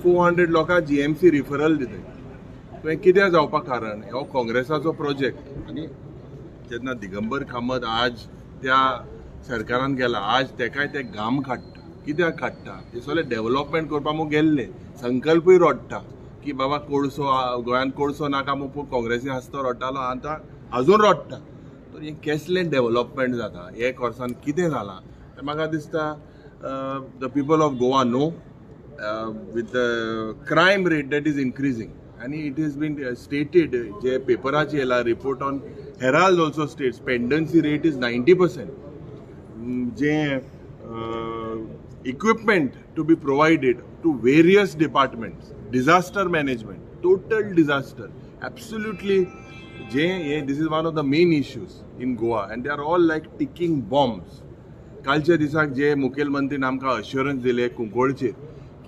400 लोकांक GMC referral दिले. तुवें कित्याक जावपाक कारण हो काँग्रेसाचो प्रोजेक्ट. आनी जेन्ना दिगंबर कामत आज त्या सरकारान गेला, आज तेकाय ते घाम काडटा. कित्याक काडटा? हे सगळे डेव्हलपमेंट करपाक म्हूण गेल्ले, संकल्पूय रोडटा की बाबा कोळसो गोंयांत कोळसो नाका म्हूण काँग्रेसी आसता तो रोडटालो, आतां अजून रोडटा. तर हें कसलें डेव्हलपमेंट जाता? एक वर्सान कितें जालां? तर म्हाका दिसता the people of Goa know with the crime rate that is increasing. आनी it is been stated जे पेपराचेर येयला report on Herald also states pendency rate is 90%. J equipment to be provided to various departments, disaster management, total disaster, absolutely. जे हे this is one of the main issues in Goa and they are all like ticking bombs. कालच्या दिसाक जे मुखेलमंत्रीन आमकां assurance दिले कुंकळचेर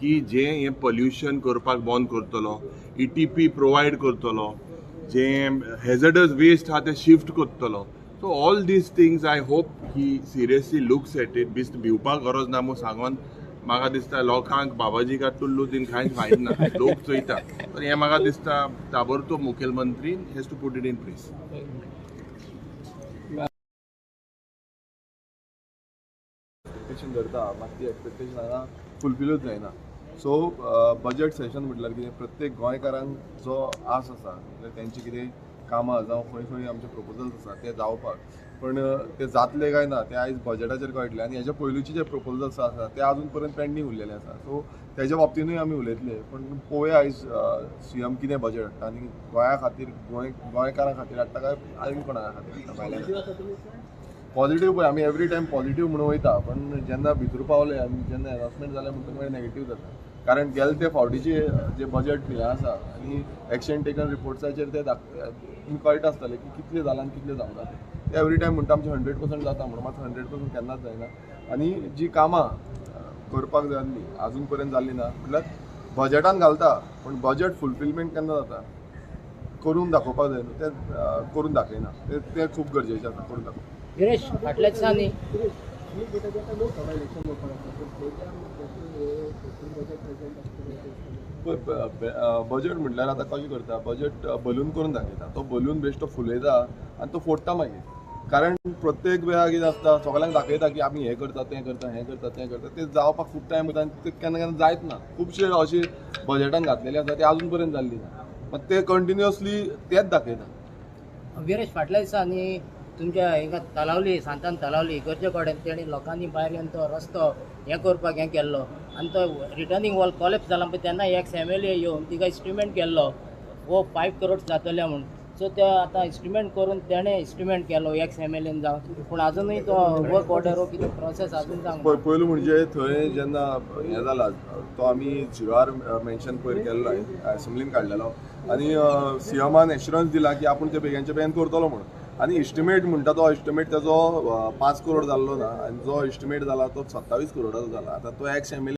की जे हें pollution करपाक बंद करतलो, ईटीपी प्रोवायड करतलो, जे हेजडस वेस्ट आहा ते शिफ्ट करतलो. So all these things, I hope he seriously looks at it. बेश्ट भिवपाक गरज ना म्हूण सांगोन म्हाका दिसता लोकांक बाबाजी का टुल्लू दिन कांयच फायद ना, लोक चोयता. तर हें म्हाका दिसता ताबडतोब मुखेलमंत्री has to put it in place. Expectation धरता, मात ती एक्सपेक्टेशन हांगा फुलफिलूच जायना. सो बजट सेशन म्हटल्यार कितें, प्रत्येक गोंयकारांक जो आस आसा, म्हळ्यार तेंची कितें कामां जावं खंय खंय आमचे प्रपोजल्स आसा ते जावपाक, पण ते जातले काय ना ते आयज बजटाचेर कळटलें. आनी हेच्या पयलूचे जे प्रपोजल्स आसा ते अजून पर्यंत पेंडींग उरलेले आसा. सो तेज्या बाबतीनूय आमी उलयतले, पण पळोवया आयज सीएम कितें बजट हाडटा आनी गोंया खातीर, गोंयकारां खातीर हाडटा काय आनी कोणा खातीर हाडटा. भायल्या पॉझिटिव्ह पळय, आमी एवरी टायम पॉझिटिव्ह म्हणून वयता, पण जेन्ना भितर पावले आनी जेन्ना अनाउंसमेंट जालें म्हणटकीर मागीर नेगेटीव जाता. कारण गेले ते फावटीचे जे बजट हें आसा आनी एक्शन टेकन रिपोर्ट्साचेर ते तुमकां कळटा आसतलें की कितलें जालां आनी कितलें जावना तें. ते एवरी टायम म्हणटा आमचें 100% जाता म्हणून, मात 100% केन्नाच जायना. आनी जी कामां करपाक जाय आसली आजून पर्यंत जाल्ली ना. म्हटल्यार बजटान घालता पण बजट फुलफिलमेंट केन्ना जाता करून दाखोवपाक जाय न्हू, तें करून दाखयना. तें खूब गरजेचें आसा करून दाखोवप. गिरीश, फाटल्या दिसांनी बजट म्हटल्यार आतां कशें करता, बजट बलून करून दाखयता, तो बलून बेश्टो फुलयता आनी तो फोडटा मागीर. कारण प्रत्येक वेळा कितें आसता, सगळ्यांक दाखयता की आमी हें करता, तें करता, हें करता, तें करता, तें जावपाक खूब टायम वता आनी तें केन्ना केन्ना जायत ना. खुबशे अशे बजटान घातलेले आसा ते आजून पर्यंत जाल्ली ना, मात ते कंटिन्युअसली तेच दाखयता. गिरीश, फाटल्या दिसांनी तुमच्या हिंगा तलावली, सांतान तलावली इगर्जे कडेन तेणी लोकांनी भायर येवन तो रस्तो हें करपाक हें केल्लो आनी तो रिटर्निंग वॉल कॉलेप्स जाला पळय, तेन्ना एक्स एम एल ए येवन तिका इस्टिमेट केल्लो वो 5 करोड जातले म्हूण. सो ते आतां इस्टिमेट करून तेणें इस्टिमेट केलो एक्स एम एल एन जावन, पूण आजुनूय तो वर्क ऑर्डर हो कितें प्रोसेस आजून जावंक. पयलू म्हणजे थंय जेन्ना हें जाला तो आमी झिरोआर मेन्शन पयर केल्लो, एसेंब्लीन काडलेलो आनी सीएमान एश्युरन्स दिला की आपूण ते बेगीनच्या बेगीन करतलो म्हणून. आनी इस्टिमेट म्हणटा तो इस्टिमेट तेजो 5 करोड जाल्लो ना आनी जो इस्टिमेट जाला तो 27 करोडाचो जाला. आतां तो एक्स एम एल